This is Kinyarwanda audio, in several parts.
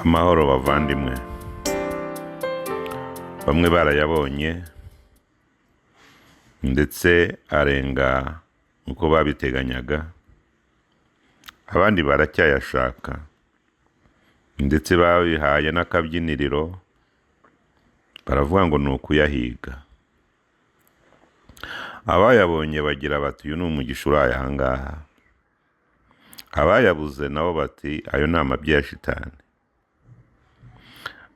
Amahoro bavandimwe. Bamwe barayabonye ndetse arenga uko babiteganyaga, abandi baracyayashaka ndetse babihaye n'akabyiniriro, baravuga ngo ni ukuyahiga. Abayabonye bagira bati uyu ni umugisha uraye aha ngaha, abayabuze nabo bati ayo ni amabyi ya shitani.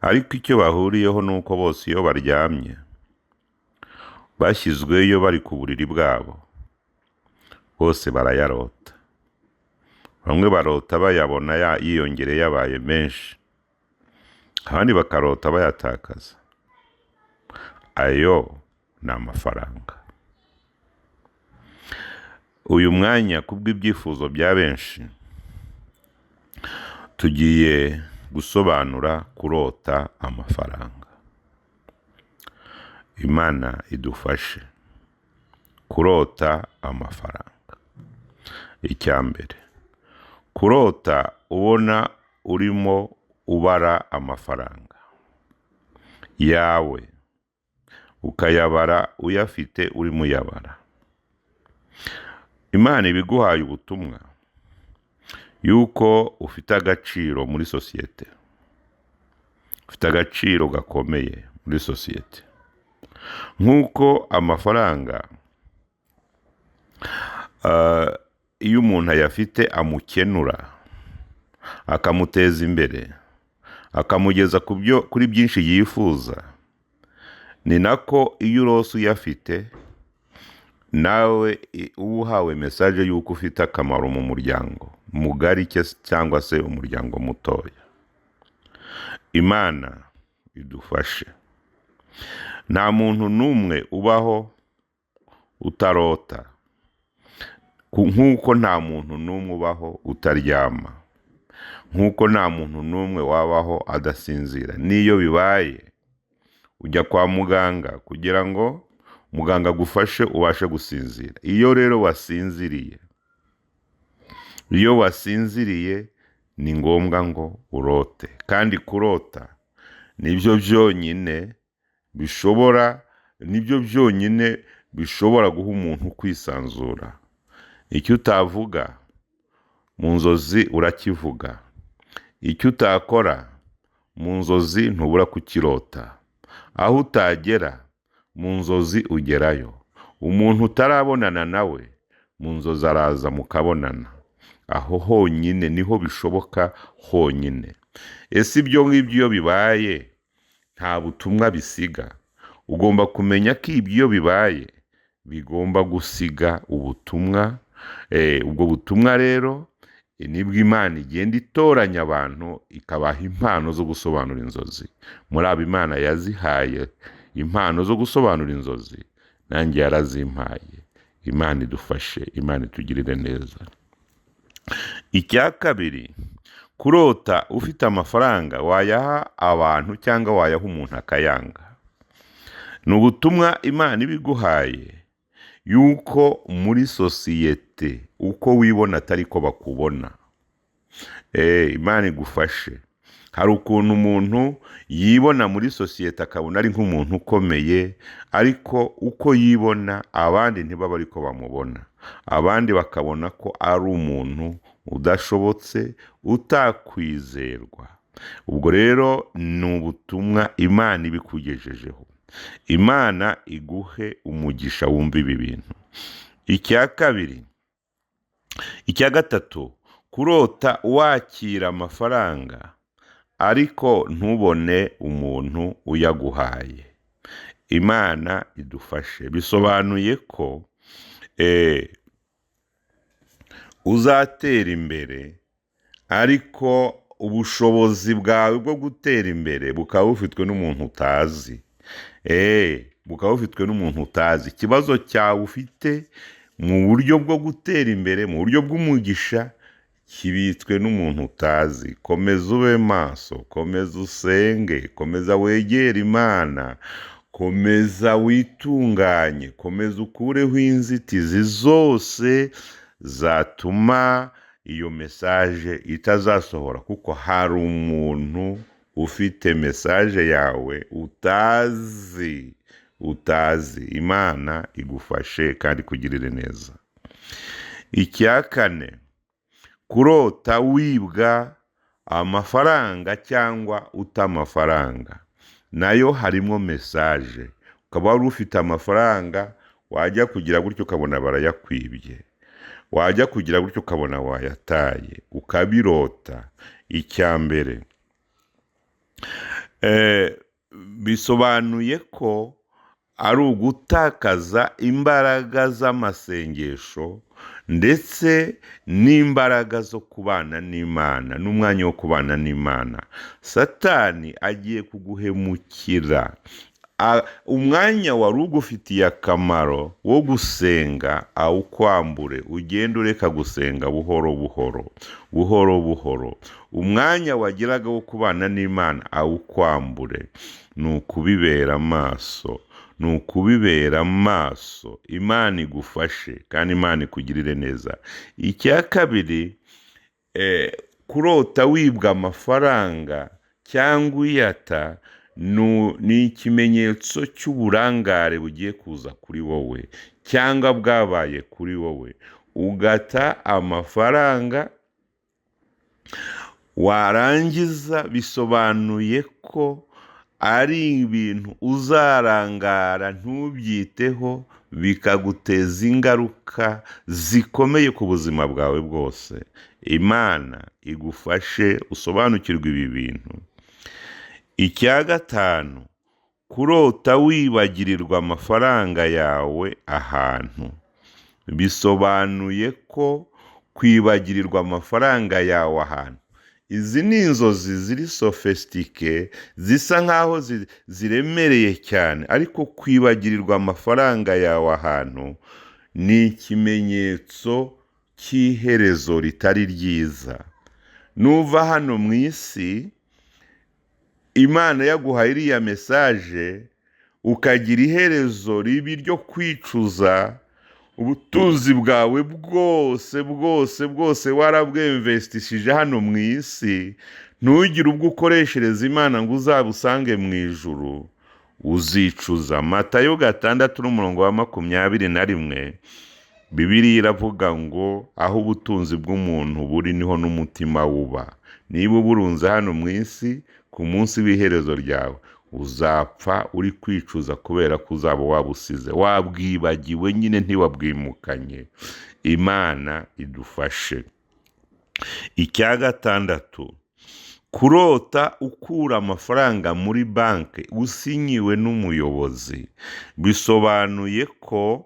Ariko icyo bahuriyeho ni uko bose iyo baryamye bashyizweyo bari ku buriri bwabo, bose barayarota. Bamwe barota bayabona yiyongereye yabaye menshi, abandi bakarota bayatakaza. Ayo ni amafaranga. Uyu mwanya kubw'ibyifuzo bya benshi, tugiye gusobanura kurota amafaranga. Imana idufashe kurota amafaranga. Icya mbere, kurota ubona urimo ubara amafaranga yawe, ukayabara uyafite urimo uyabara. Imana iba iguhaye ubutumwa yuko ufite agaciro muri sosiyete, ufite agaciro gakomeye muri sosiyete. Nk'uko amafaranga iyo umuntu ayafite amukenura, akamuteza imbere, akamugeza kuri byinshi yifuza, ni nako iyo urose uyafite nawe uba uhawe mesaje y'uko ufite akamaro mu muryango mugari cyangwa se umuryango mutoya. Imana idufashe. Nta muntu n'umwe ubaho utarota, nk'uko nta muntu n'umwe ubaho utaryama, nk'uko nta muntu n'umwe wabaho adasinzira. N'iyo bibaye ujya kwa muganga kugira ngo muganga agufashe ubashe gusinzira. Iyo rero wasinziriye, iyo wasinziriye ni ngombwa ngo urote, kandi kurota nibyo byonyine bishobora, nibyo byonyine bishobora guha umuntu kwisanzura. Icyo utavuga mu nzozi urakivuga, icyo utakora mu nzozi ntubura kukirota, aho utagera mu nzozi ugerayo. Umuntu utarabonana nawe mu nzozi araza mukabonana. Aho honyine niho bishoboka honyine. Ese ibyo ngibyo iyo bibaye nta butumwa bisiga? Ugomba kumenya ko ibyo iyo bibaye bigomba gusiga ubutumwa. Ubwo butumwa rero nibwo Imana igenda itoranya abantu ikabaha impano zo gusobanura inzozi. Muri abo Imana yazihaye impano zo gusobanura inzozi, nanjye yarazimpaye. Imana idufashe, Imana itugirire neza. Icya kabiri, kurota ufite amafaranga wayaha abantu cyangwa wayaha umuntu akayanga. Ni ubutumwa Imana iba iguhaye yuko muri sosiyete uko wibona atari ko bakubona. Imana igufashe. Hari ukuntu umuntu yibona muri sosiyete akabona ari nk'umuntu ukomeye, ariko uko yibona abandi ntibaba ariko bamubona. Abandi bakabona ko ari umuntu udashobotse, utakwizerwa. Ubwo rero ni ubutumwa Imana ibikugejejeho. Imana iguhe umugisha wumva ibi bintu. Icya kabiri, icya gatatu, kurota wakira amafaranga ariko ntubone umuntu uyaguhaye. Imana idufashe. Bisobanuye ko uzatera imbere, ariko ubushobozi bwawe bwo gutera imbere bukaba bufitwe n'umuntu utazi. Bukaba bufitwe n'umuntu utazi. Ikibazo cyawe ufite mu buryo bwo gutera imbere, mu buryo bw'umugisha, kibitswe n'umuntu utazi. Komeza ube maso, komeza usenge, komeza wegere Imana, komeza witunganye, komeza ukureho inzitizi zose zatuma iyo message itazasohora, kuko hari umuntu ufite message yawe utazi, utazi. Imana igufashe kandi ikugirire neza. Icya kane, kurota wibwa amafaranga cyangwa uta amafaranga, nayo harimo message. Ukaba wari ufite amafaranga, wajya kugira gutyo ukabona barayakwibye, wajya kugira gutyo ukabona wayataye, ukabirota. Icya mbere, bisobanuye ko ari ugutakaza imbaraga z'amasengesho ndetse n'imbaraga zo kubana n'Imana, n'umwanya wo kubana n'Imana. Satani agiye kuguhemukira. Umwanya wari ugufitiye akamaro wo gusenga awukwambure, ugende ureka gusenga buhoro buhoro, buhoro buhoro. Umwanya wagiraga wo kubana n'Imana awukwambure. Ni ukubibera amaso, ni ukubibera amaso. Imana igufashe kandi Imana ikugirire neza. Icya kabiri, kurota wibwa amafaranga cyangwa uyata ni ikimenyetso cy'uburangare bugiye kuza kuri wowe cyangwa bwabaye kuri wowe. Ugata amafaranga, warangiza bisobanuye ko ari ibintu uzarangara ntubyiteho, bikaguteza ingaruka zikomeye ku buzima bwawe bwose. Imana igufashe usobanukirwe ibi bintu. Icya gatanu, kurota wibagirirwa amafaranga yawe ahantu, bisobanuye ko kwibagirirwa amafaranga yawe ahantu. Izi ni inzozi ziri sophistiqué, zisa nkaho ziremereye cyane, ariko kwibagirirwa amafaranga yawe ahantu ni ikimenyetso cy'iherezo ritari ryiza. Nuva hano mu isi, Imana yaguhaye iriya message, ukagira iherezo ribi ryo kwicuza, ubutunzi bwawe bwose bwose bwose warabwemvestishije hano mu isi, ntugire ubwo ukoreshereza Imana ngo uzabusange mu ijuru, uzicuza. Matayo 6:21, Bibiliya iravuga ngo aho ubutunzi bw'umuntu buri niho n'umutima wuba. Niba uburunze hano mu isi, ku munsi w'iherezo ryawe uzapfa uri kwicuza kubera ko uzaba wabusize, wabwibagiwe nyine, ntiwabwimukanye. Imana idufashe. Icya gatandatu, kurota ukura amafaranga muri banki usinyiwe n'umuyobozi, bisobanuye ko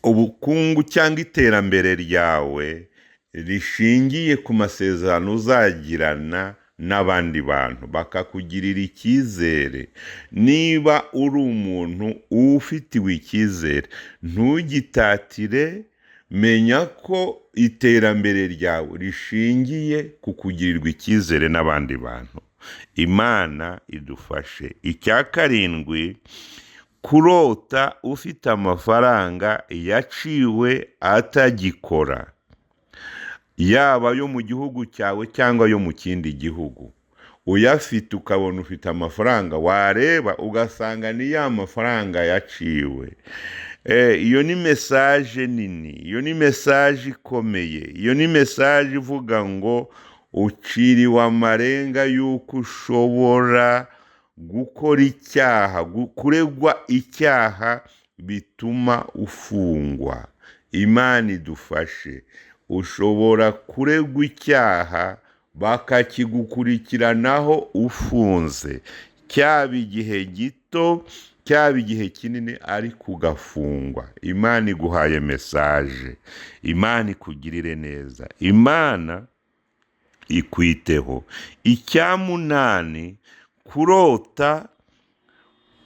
ubukungu cyangwa iterambere ryawe rishingiye ku masezerano uzagirana n'abandi bantu, bakakugirira icyizere. Niba uri umuntu ufitiwe icyizere, ntugitatire, menya ko iterambere ryawe rishingiye ku kugirirwa icyizere n'abandi bantu. Imana idufashe. Icya karindwi, kurota ufite amafaranga yaciwe atagikora, yaba ayo mu gihugu cyawe cyangwa ayo mu kindi gihugu. Uyafite ukabona ufite amafaranga, wareba ugasanga ni ya mafaranga yaciwe. Iyo ni message nini, iyo ni message ikomeye, iyo ni message ivuga ngo uciriwe amarenga y'uko ushobora gukora icyaha, kuregwa icyaha bituma ufungwa. Imana idufashe. Ushobora kuregwa icyaha bakakigukurikiranaho ufunze, cyaba igihe gito cyaba igihe kinini, ariko ugafungwa. Imana iguhaye message. Imana ikugirire neza, Imana ikwiteho. Icya munani, kurota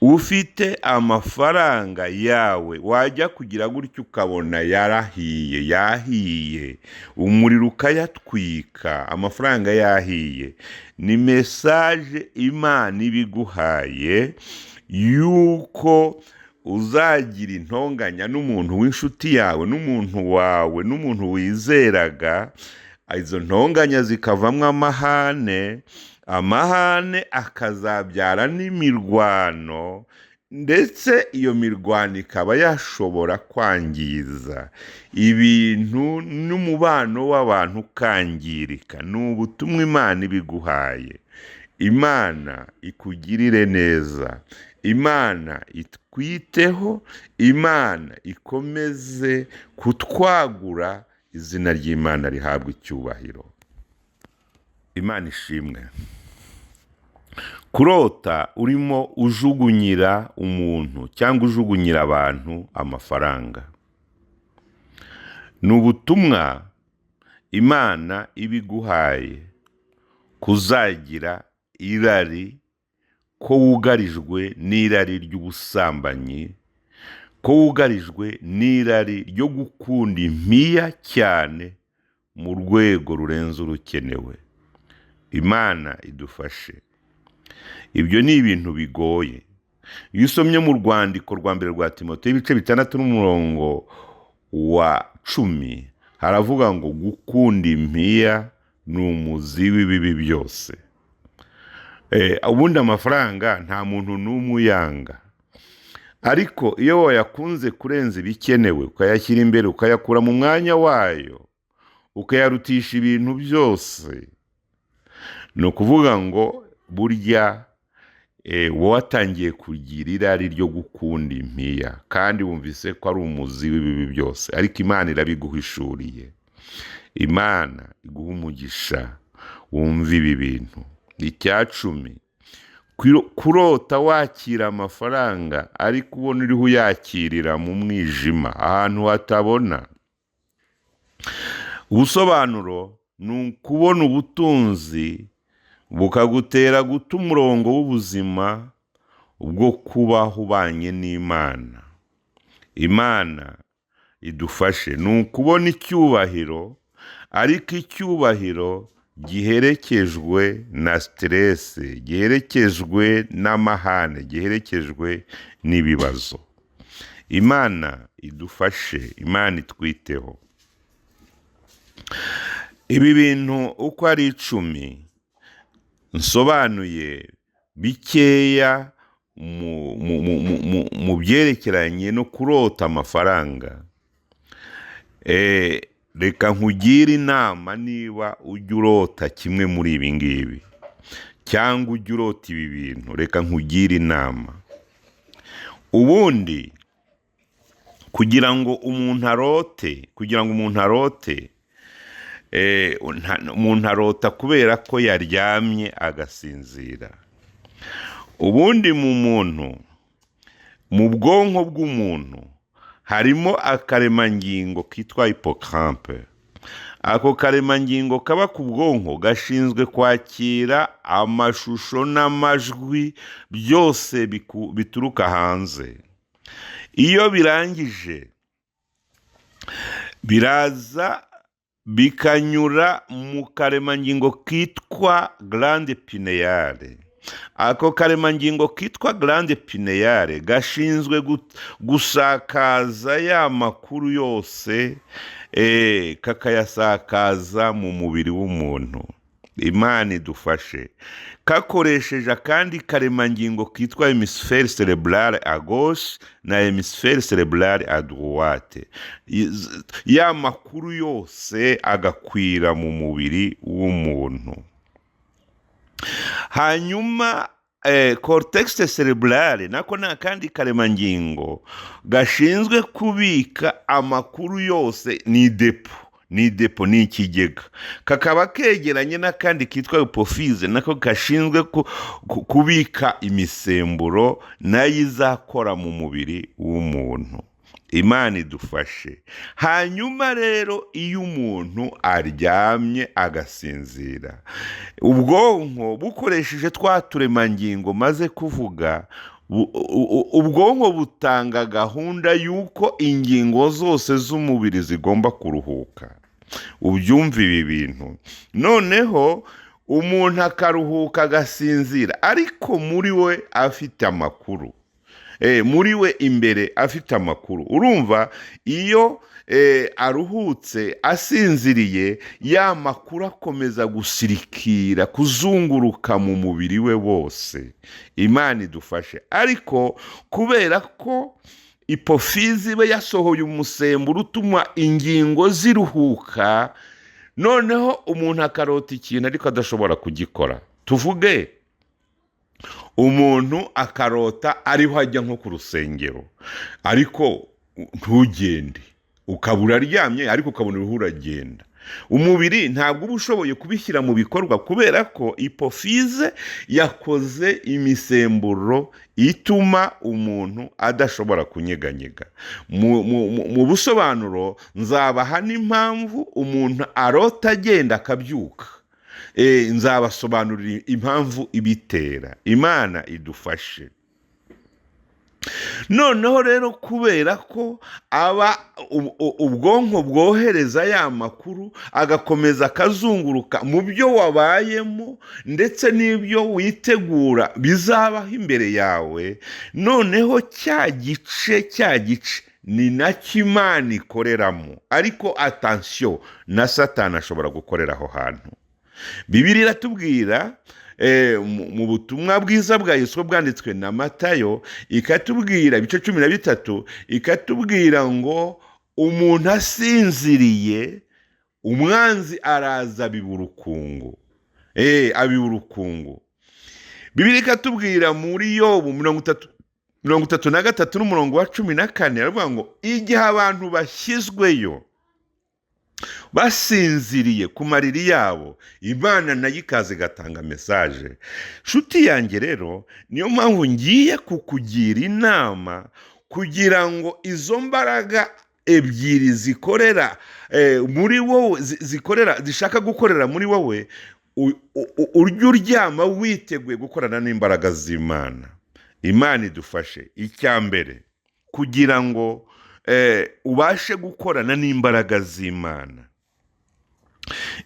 ufite amafaranga yawe, wajya kugira gutyo ukabona yarahiye, yahiye, umuriro ukayatwika, amafaranga yahiye. Ni message Imana ibiguhaye yuko Uzagira intonganya n'umuntu w'inshuti yawe, n'umuntu wawe, n'umuntu wizeraga. Izo ntonganya zikavamo amahane, amahane akazabyara n'imirwano, ndetse iyo mirwano ikaba yashobora kwangiza ibintu n'umubano w'abantu ukangirika. Ni ubutumwa Imana ibiguhaye. Imana ikugirire neza, Imana itwiteho, Imana ikomeze kutwagura, izina ry'Imana rihabwa icyubahiro. Imana ishimwe. Kurota urimo ujugunyira umuntu cyangwa ujugunyira abantu amafaranga ni ubutumwa Imana ibiguhaye kuzagira irari, ko wugarijwe n'irari ry'ubusambanyi, ko wugarijwe n'irari ryo gukunda impiya cyane mu rwego rurenze urukenewe. Imana idufashe. Ibyo ni ibintu bigoye. Iyo usomye mu rwandiko rwa mbere rwa Timoteyo, ibice 6 n'umurongo wa 10, haravuga ngo gukunda impiya ni umuzi w'ibibi byose. Ubundi amafaranga nta muntu n'umwe uyanga, ariko iyo wayakunze kurenza ibikenewe, ukayashyira imbere, ukayakura mu mwanya wayo, ukayarutisha ibintu byose, ni ukuvuga ngo burya wowe watangiye kugira irari ryo gukunda impiya, kandi wumvise ko ari umuzi w'ibibi byose, ariko Imana irabiguhishuriye. Imana iguha umugisha wumve ibi bintu. Icya 10, kurota wakira amafaranga ariko ubona uriho uyakirira mu mwijima, ahantu hatabona. Ubusobanuro ni ukubona ubutunzi bukagutera guta umurongo w'ubuzima bwo kubaho ubanye n'Imana. Imana idufashe. Ni ukubona icyubahiro, ariko icyubahiro giherekejwe na stress, giherekejwe n'amahane, giherekejwe n'ibibazo. Imana idufashe, Imana itwiteho. Ibi bintu uko ari 10 nsobanuye bikeya mu byerekeranye no kurota amafaranga. Reka nkugire inama, niba ujya urota kimwe muri ibi ngibi cyangwa ujya urota ibi bintu, reka nkugire inama. Ubundi kugira ngo umuntu arote, kugira ngo umuntu arote, umuntu arota kubera ko yaryamye agasinzira. Ubundi mu muntu, mu bwonko bw'umuntu harimo akaremangingo kitwa hippocampe. Ako karemangingo kaba ku bwonko gashinzwe kwakira amashusho n'amajwi byose bituruka hanze. Iyo birangije biraza bikanyura mu karemangingo kitwa glande pinéale. Ako karemangingo kitwa glande pinéale gashinzwe gusakaza ya makuru yose, kakayasakaza mu mubiri w'umuntu. Imana idufashe. Kakoresheje akandi karemangingo kitwa hémisphère cérébrale à gauche na hémisphère cérébrale à droite. Ya makuru yose agakwira mu mubiri w'umuntu. Hanyuma cortex cérébrale nako ni akandi karemangingo gashinzwe kubika amakuru yose, ni dépôt, ni dépôt, ni ikigega, kakaba kegeranye n'akandi kitwa hypophyse, nako gashinzwe kubika imisemburo nayo izakora mu mubiri w'umuntu. Imana idufashe. Hanyuma rero iyo umuntu aryamye agasinzira, ubwonko bukoresheje twa turemangingo maze kuvuga, ubwonko butanga gahunda y'uko ingingo zose z'umubiri zigomba kuruhuka. Ubyumve ibi bintu. Noneho umuntu akaruhuka agasinzira, ariko muri we afite amakuru. Muri we imbere afite amakuru. Urumva iyo aruhutse asinziriye, ya makuru akomeza gusirikira, kuzunguruka mu mubiri we wose. Imana idufashe. Ariko kubera ko hypophyse iba yasohoye umusemburo utuma ingingo ziruhuka, noneho umuntu akarota ikintu ariko adashobora kugikora. Tuvuge umuntu akarota ariho ajya nko ku rusengero, ariko ntugende, ukaba uraryamye ariko ukabona uruhu uragenda. Umubiri ntabwo uba ushoboye kubishyira mu bikorwa kubera ko hypophyse yakoze imisemburo ituma umuntu adashobora kunyeganyega. Mu busobanuro nzabaha n'impamvu umuntu arota agenda akabyuka. Nzabasobanurira impamvu ibitera. Imana idufashe. Noneho rero kubera ko aba ubwonko bwohereza ya makuru agakomeza akazunguruka mu byo wabayemo ndetse n'ibyo witegura bizabaho imbere yawe, noneho cya gice ni nacyo Imana ikoreramo. Ariko attention, na Satani ashobora gukorera aho hantu. Bibiliya iratubwira mu butumwa bwiza bwa Yesu bwanditswe na Matayo, ikatubwira ibice 13, ikatubwira ngo umuntu asinziriye, umwanzi araza abiba urukungu. Abiba urukungu. Bibiliya ikatubwira muri Yobu 33 n'umurongo wa 14, aravuga ngo igihe abantu bashyizweyo basinziriye ku mariri yabo, Imana nayo ikaza igatanga message. Nshuti yanjye rero, niyo mpamvu ngiye kukugira inama kugira ngo izo mbaraga ebyiri zikorera muri wowe, zikorera, zishaka gukorera muri wowe, urye uryama witeguye gukorana n'imbaraga z'Imana. Imana idufashe. Icya mbere, kugira ngo ubashe gukorana n'imbaraga z'Imana,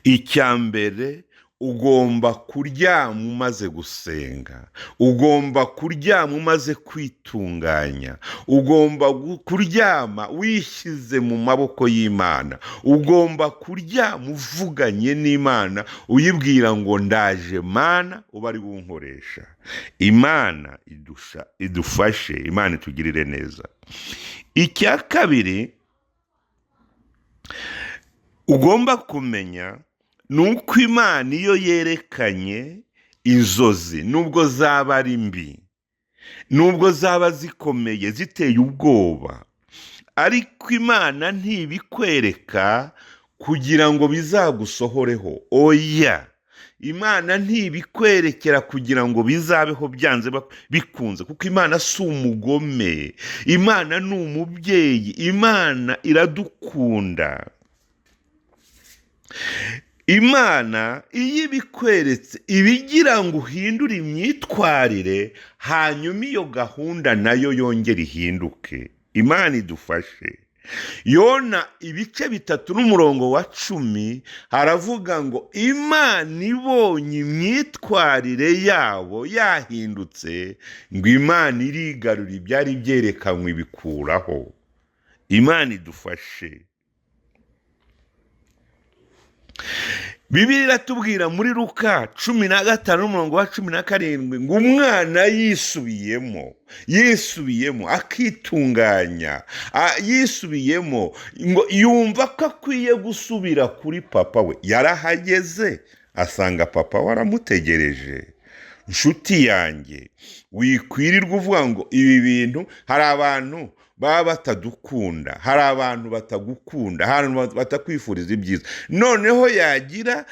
icya mbere ugomba kuryama umaze gusenga, ugomba kuryama umaze kwitunganya, ugomba kuryama wishyize mu maboko y'Imana, ugomba kuryama uvuganye n'Imana, uyibwira ngo ndaje Mana, uba ari bunkoresha. Imana idufashe, Imana itugirire neza. Icya kabiri ugomba kumenya ni uko Imana iyo yerekanye inzozi, nubwo zaba ari mbi, nubwo zaba zikomeye, ziteye ubwoba, ariko Imana ntibikwereka kugira ngo bizagusohoreho. Oya, Imana ntibikwerekera kugira ngo bizabeho byanze bikunze, kuko Imana si umugome, Imana ni umubyeyi, Imana iradukunda. Imana iyo ibikweretse ibigira ngo uhindure imyitwarire, hanyuma iyo gahunda nayo yongere ihinduke. Imana idufashe. Yona ibice 3 n'umurongo wa 10 haravuga ngo Imana ibonye imyitwarire yabo yahindutse, ngo Imana irigarura ibyari byerekanywe ibikuraho. Imana idufashe. Bibiliya iratubwira muri Luka 15 n'umurongo wa 17 ngo umwana yisubiyemo akitunganya, yisubiyemo ngo yumva ko akwiye gusubira kuri papa we. Yarahageze asanga papa we aramutegereje. Nshuti yanjye, wikwirirwa uvuga ngo ibi bintu, hari abantu baba batadukunda, hari abantu batagukunda, hari abantu batakwifuriza ibyiza. Noneho yagira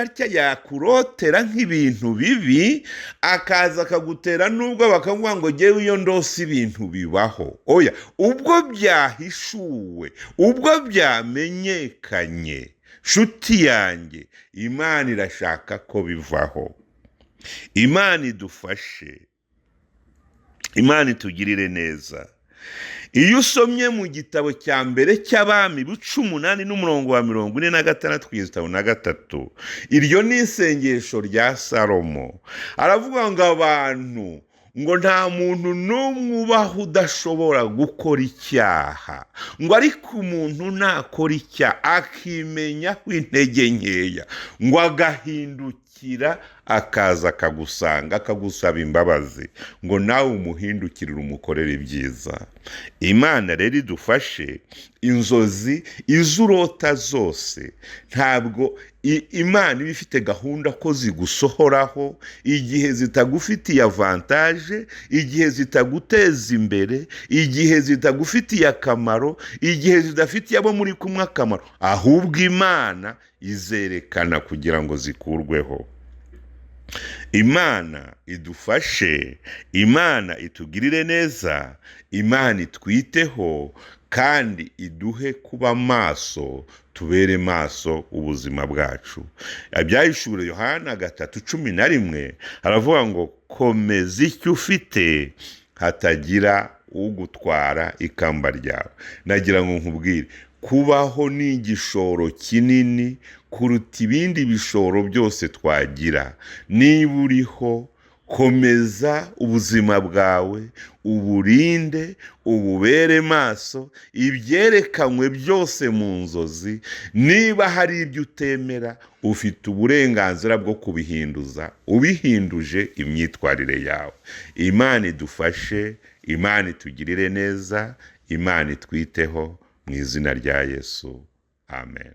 atya, yakurotera nk'ibintu bibi, akaza akagutera nubwo bakavuga ngo jyewe iyo ndose ibintu bibaho. Oya, ubwo byahishuwe, ubwo byamenyekanye, nshuti yanjye, Imana irashaka ko bivaho. Imana idufashe, Imana itugirire neza. Iyo usomye mu gitabo cya mbere cy'Abami bice 8 n'umurongo wa 46 kugeza 53, iryo ni isengesho rya Salomo. Aravuga ngo abantu Ngo nta muntu n'umwe ubaho udashobora gukora icyaha, ngo ariko umuntu nakora icyaha akimenyaho intege nkeya, ngo agahindukira akaza akagusanga akagusaba imbabazi, ngo nawe umuhindukirire umukorere ibyiza. Imana rero idufashe. Inzozi izo urota zose ntabwo Imana iba ifite gahunda ko zigusohoraho. Igihe zitagufitiye avantage, igihe zitaguteza imbere, igihe zitagufitiye akamaro, igihe zidafitiye abo muri kumwe akamaro, ahubwo Imana izerekana kugira ngo zikurweho. Imana idufashe, Imana itugirire neza, Imana itwiteho kandi iduhe kuba maso, tubere maso ubuzima bwacu. Ibyahishuriwe Yohana 3:11 haravuga ngo: "Komeza icyo ufite hatagira ugutwara ikamba ryawe." Nagira ngo nkubwire, kubaho ni igishoro kinini kuruta ibindi bishoro byose twagira. Niba uriho, komeza ubuzima bwawe, uburinde, ububere maso. Ibyerekanywe byose mu nzozi, niba hari ibyo utemera, ufite uburenganzira bwo kubihinduza ubihinduje imyitwarire yawe. Imana idufashe, Imana itugirire neza, Imana itwiteho mu izina rya Yesu, amen.